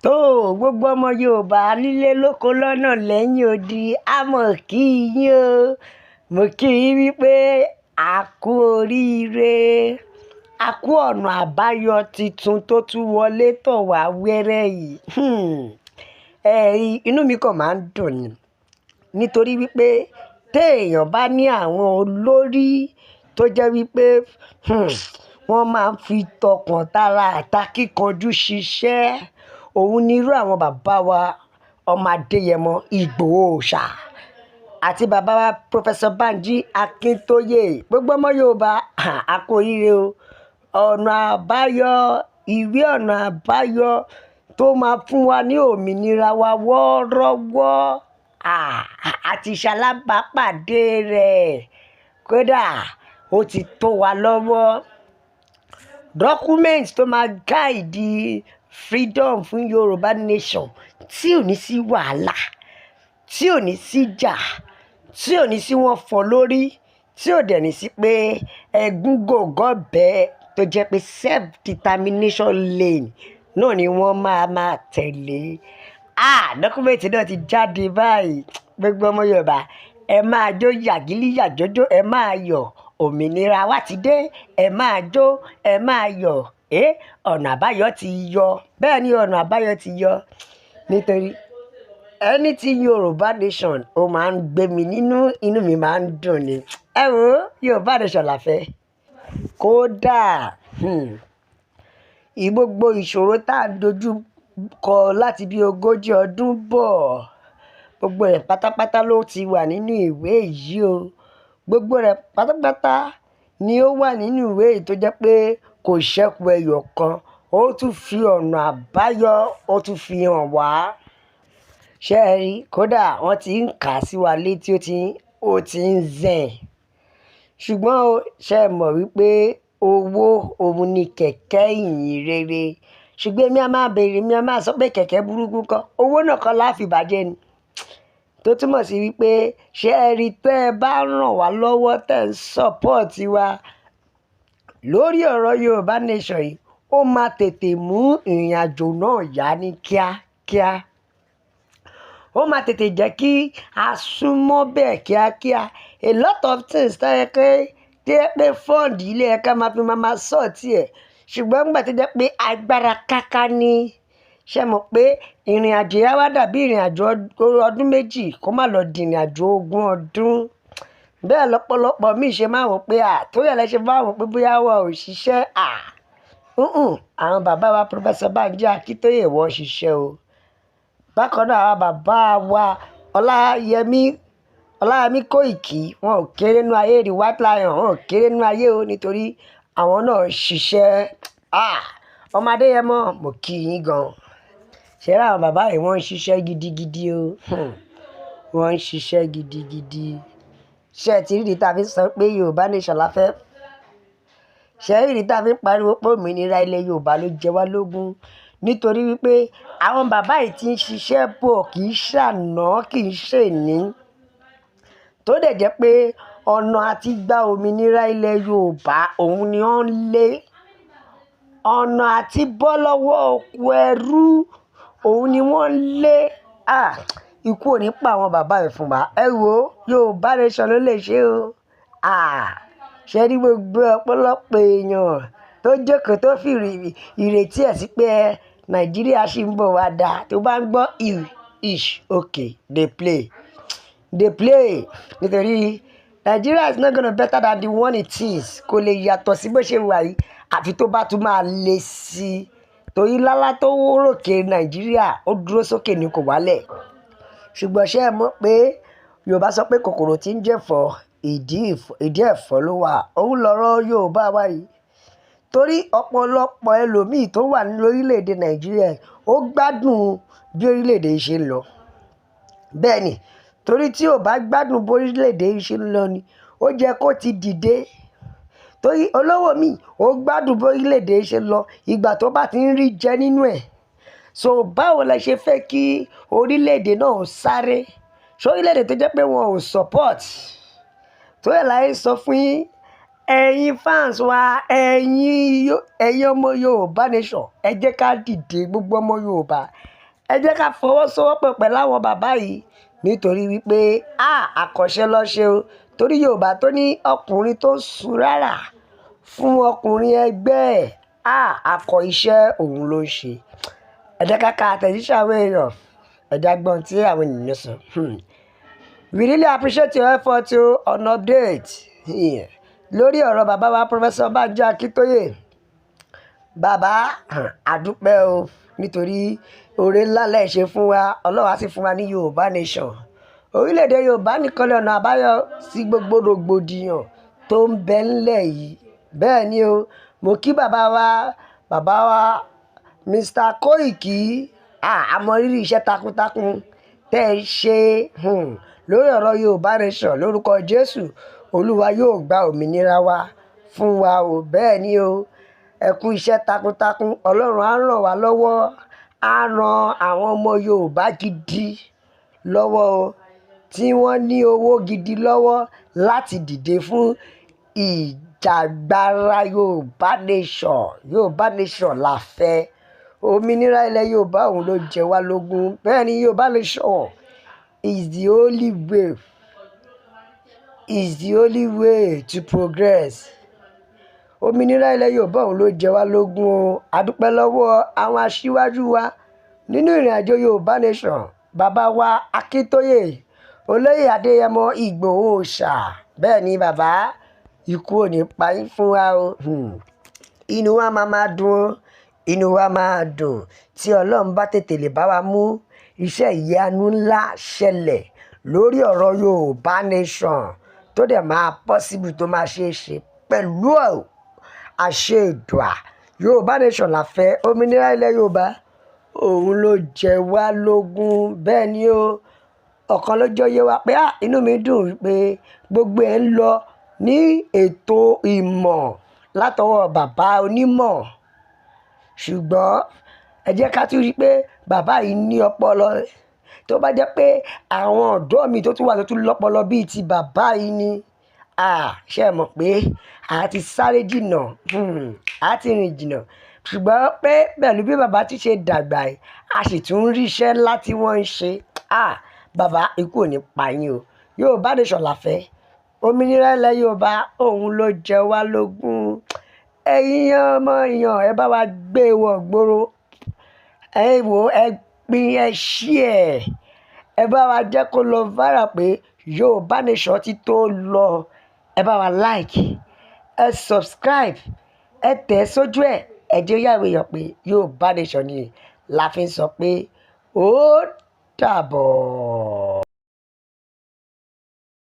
Tó gbogbo ọmọ Yorùbá nílé lóko lọ́nà lẹ́yìn odi, a mọ̀ kí yín o. Mo kí yín wípé a kú oríire, a kú ọ̀nà àbáyọ tuntun tó tún wọlé tọ̀ wá wẹ́rẹ́ yìí. Ẹ̀rí, inú mi kàn máa ń dùn ni. Nítorí wípé tí èèyàn bá ní àwọn olórí tó jẹ́ wípé, wọ́n máa ń fi tọkàntara àtàkíkanjú ṣiṣẹ́. Òun ni irú àwọn bàbá wa, ọmọ Adéyẹmọ, Ìgbòho Òòṣà àti bàbá wa Professor Banji Akintoye. Gbogbo ọmọ Yorùbá, a kú oríire o. Ọ̀nà àbáyọ, ìwé ọ̀nà àbáyọ tó máa fún wa ní òmìnira wa wọ́rọ́wọ́. A ti ṣalábàápàdé rẹ̀. Kódà ó ti tó wa lọ́wọ́. Document tó máa guide freedom fún Yorùbá nation tí ò ní sí wàhálà, tí ò ní sí ìjà, tí ò ní sí wọ́n fọ́ lórí, tí ò dẹ̀ ní sí pé ẹ̀gún gògó bẹ́ẹ̀, tó jẹ́ pé self determination lane náà ni wọ́n máa máa tẹ̀lé. Document náà ti jáde báyìí. Gbogbo ọmọ Yorùbá, ẹ máa jó yàgílí yàjójó, ẹ máa yọ̀. Òmìnira wa ti dé. Ẹ máa jó, ẹ máa yọ̀. Ọ̀nà àbáyọ ti yọ. Bẹ́ẹ̀ ni, ọ̀nà àbáyọ ti yọ. Nítorí anything Yorùbá nation, ó máa ń gbé mi nínú, inú mi máa ń dùn ni. Ẹ wo, Yorùbá nation la fẹ́. Kódà, gbogbo ìṣòro tá ń dojú kọ láti bí ogójì ọdún bọ̀, gbogbo rẹ̀ pátápátá ló ti wà nínú ìwé yìí o. Gbogbo rẹ̀ pátápátá ni ó wà nínú ìwé yìí tó jẹ́ pé kò ṣẹ́kù ẹyọ kan. Ó tún fi ọ̀nà àbáyọ, ó tún fi hàn wá. Ṣé ẹ rí? Kódà wọ́n ti ń kà sí wa létí, ó ti ń zẹ̀. Ṣùgbọ́n ó, ṣé ẹ mọ̀ wípé owó òun ni kẹ̀kẹ́ ìyìn rere? Ṣùgbọ́n èmi a máa bèèrè, èmi a máa sọ pé kẹ̀kẹ́ burúkú kọ́, owó náà kọ́ la fi bàjẹ́ ni. Tó túmọ̀ sí wípé ṣé ẹ rí, tẹ́ ẹ bá ràn wá lọ́wọ́, tẹ́ ń support wa lórí ọ̀rọ̀ Yorùbá nation yìí, ó máa tètè mú ìrìnàjò náà yá ní kíákíá. Ó máa tètè jẹ́ kí a súnmọ́ bẹ́ẹ̀ kíákíá. A lot of things tó yẹ pé, tí ẹ pé fund ilé ẹ ká máa fi máa sort ẹ̀. Ṣùgbọ́n nígbà tó jẹ́ pé agbára káká ni, ṣé ẹ mọ̀ pé ìrìnàjò yẹn wá dàbí ìrìnàjò ọdún 2 kó má lọ di ìrìnàjò ogún ọdún. Bẹ́ẹ̀ lọ́pọ̀lọpọ̀ mí ṣe máa wò pé, torí ẹ lẹ ṣe máa wò pé bóyá wọ́n ò ṣiṣẹ́. Àwọn bàbá wa Professor Banji Akintoye, wọ́n ṣiṣẹ́ o. Bákan náà, àwọn bàbá wa Ọláyẹmí, Ọláyẹmí Kóìkì, wọn ò kéré nínú ayé. The White Lion, wọn ò kéré nínú ayé o, nítorí àwọn náà ṣiṣẹ́. Ọmọ Adéyẹmọ, mo kí yín gan. Ṣé rí àwọn bàbá yìí, wọ́n ń ṣiṣẹ́ gidigidi o. Wọ́n ń ṣiṣẹ́ gidigidi. Ṣé ẹ ti rí ìdí tí a fi sọ pé Yorùbá nation la fẹ́? Ṣé ẹ rí ìdí tí a fi ń pariwo pé òmìnira ilẹ̀ Yorùbá ló jẹ wá lógún? Nítorí wípé àwọn bàbá yìí tí ń ṣiṣẹ́ bọ̀, kì í ṣàná, kì í ṣèní. Tó dẹ̀ jẹ́ pé ọ̀nà àti gba òmìnira ilẹ̀ Yorùbá, òun ni wọ́n ń lé. Ọ̀nà àti bọ́ lọ́wọ́ oko ẹrú, òun ni wọ́n ń lé. Ikú ò ní pa àwọn bàbá yìí fún wa. Ẹ wo, Yorùbá nation ló lè ṣe o. Ṣé rí gbogbo ọ̀pọ̀lọpọ̀ èèyàn tó jókòó tó fi ìrètí ẹ̀ sí pé Nàìjíríà ṣì ń bọ̀ wá dá, tó bá ń gbọ́ ish, okay, dey play, dey play. Nítorí Nigeria is not gonna better than the one it is. Kò lè yàtọ̀ sí bó ṣe wà yìí, àfi tó bá tún máa le sí i. Torí lálá tó ròkè Nàìjíríà, ó dúró sókè ní, kò wálẹ̀. Ṣùgbọ́n ṣé ẹ mọ̀ pé Yorùbá sọ pé kòkòrò tí ń jẹ̀fọ́, ìdí ẹ̀fọ́ ló wà? Òun lọ̀rọ̀ Yorùbá wa yìí. Torí ọ̀pọ̀lọpọ̀ ẹlòmíì tó wà ní orílẹ̀-èdè Nàìjíríà, ó gbádùn bí orílẹ̀-èdè yìí ṣe ń lọ. Bẹ́ẹ̀ ni, torí tí ò bá gbádùn bí orílẹ̀-èdè yìí ṣe ń lọ ni, ó jẹ́ kó ti dìde. Torí olówó mi, ó gbádùn bí orílẹ̀-èdè yìí ṣe ń lọ ìgbà tó bá ti ń rí jẹ nínú ẹ̀. So báwo lẹ ṣe fẹ́ kí orílẹ̀-èdè náà sáré? Ṣé orílẹ̀-èdè tó jẹ́ pé wọn ò support? Torí ẹ̀ láyé sọ fún yín, ẹ̀yin fans wa, ẹ̀yin ọmọ Yorùbá nation, ẹ jẹ́ ká dìde, gbogbo ọmọ Yorùbá. Ẹ jẹ́ ká fọwọ́sowọ́pọ̀ pẹ̀lú àwọn bàbá yìí, nítorí wípé a àkànṣe lọ́ṣẹ́ o. Torí Yorùbá tó ní ọkùnrin tó ń sun rárá fún ọkùnrin ẹgbẹ́ ẹ̀, a akọ iṣẹ́ òun ló ń ṣe. Ẹ jẹ́ ká ka àtẹ̀jíṣẹ́ àwọn èèyàn. Ẹ jẹ́ gbọ́n tí àwọn ènìyàn sọ. We really appreciate your effort o on update lórí ọ̀rọ̀ bàbá wa, Professor Banji Akintoye. Bàbá, àdúpẹ́ o, nítorí oore ńlá lẹ̀ ṣe fún wa. Ọlọ́run á sì fún wa ní Yorùbá Nation. Orílẹ̀-èdè Yorùbá nìkan lọ́nà àbáyọ sí gbogbo rògbòdìyàn tó ń bẹ ńlẹ̀ yìí. Bẹ́ẹ̀ ni o. Mo kí bàbá wa, bàbá wa Mr. Koiki. A mọ rírì iṣẹ́ takuntakun tẹ́ ẹ ṣe lórí ọ̀rọ̀ Yorùbá Nation. Lórúkọ Jésù, Olúwa yóò gba òmìnira wa fún wa o. Bẹ́ẹ̀ ni o. Ẹ kú iṣẹ́ takuntakun. Ọlọ́run á ràn wá lọ́wọ́, á ran àwọn ọmọ Yorùbá gidi lọ́wọ́ o, tí wọ́n ní owó gidi lọ́wọ́ láti dìde fún ìjàgbara Yorùbá Nation. Yorùbá Nation la fẹ́. Òmìnira ilẹ̀ Yorùbá, òun ló jẹ wá lógún. Bẹ́ẹ̀ ni, Yorùbá Nation is the only way, is the only way to progress. Òmìnira ilẹ̀ Yorùbá, òun ló jẹ wá lógún o. A dúpẹ́ lọ́wọ́ àwọn aṣíwájú wa nínú ìrìnàjò Yorùbá Nation, bàbá wa Akíntóyè, Olóyè Adéyẹmọ Ìgbòho Òòṣà. Bẹ́ẹ̀ ni, bàbá, ikú ò ní pa yín fún wa o. Inú wa máa máa dùn o. Inú wa máa dùn tí Ọlọ́run bá tètè lè bá wa mú iṣẹ́ ìyanu ńlá ṣẹlẹ̀ lórí ọ̀rọ̀ Yorùbá Nation, tó dẹ̀ máa possible, tó máa ṣeé ṣe pẹ̀lú àṣẹ Èdùà. Yorùbá Nation la fẹ́. Òmìnira ilẹ̀ Yorùbá, òun ló jẹ wá lógún. Bẹ́ẹ̀ ni o. Ọ̀kan ló jẹ́ yé wa pé, ah, inú mi dùn wípé gbogbo ẹ̀ ń lọ ní ètò ìmọ̀ látọwọ́ bàbá onímọ̀. Ṣùgbọ́n ẹ jẹ́ ká tún rí i pé bàbá yìí ní ọpọlọ. Tó bá jẹ́ pé àwọn ọ̀dọ́ mi tó tún wà tó tún lọ́pọlọ bíi ti bàbá yìí ni, ah, ṣé ẹ mọ̀ pé a ti sáré jìnnà, a ti rìn jìnnà. Ṣùgbọ́n pé pẹ̀lú bí bàbá ti ṣe dàgbà yìí, a sì tún rí iṣẹ́ ńlá tí wọ́n ń ṣe. Ah, bàbá, ikú ò ní pa yín o. Yorùbá Nation la fẹ́. Òmìnira ilẹ̀ Yorùbá, òun ló jẹ wá lógún. Ẹ̀yin ọmọ èèyàn, ẹ bá wa gbé wọ̀ gbòòrò. Ẹ wò, ẹ pín, ẹ share. Ẹ bá wa jẹ́ kó lọ viral pé Yorùbá Nation ti tó lọ. Ẹ bá wa like, ẹ subscribe, ẹ tẹ̀ sójú ẹ̀. Ẹ jẹ́ ó yé àwọn èèyàn pé Yorùbá Nation ni la fi ń sọ pé ó dàbọ̀.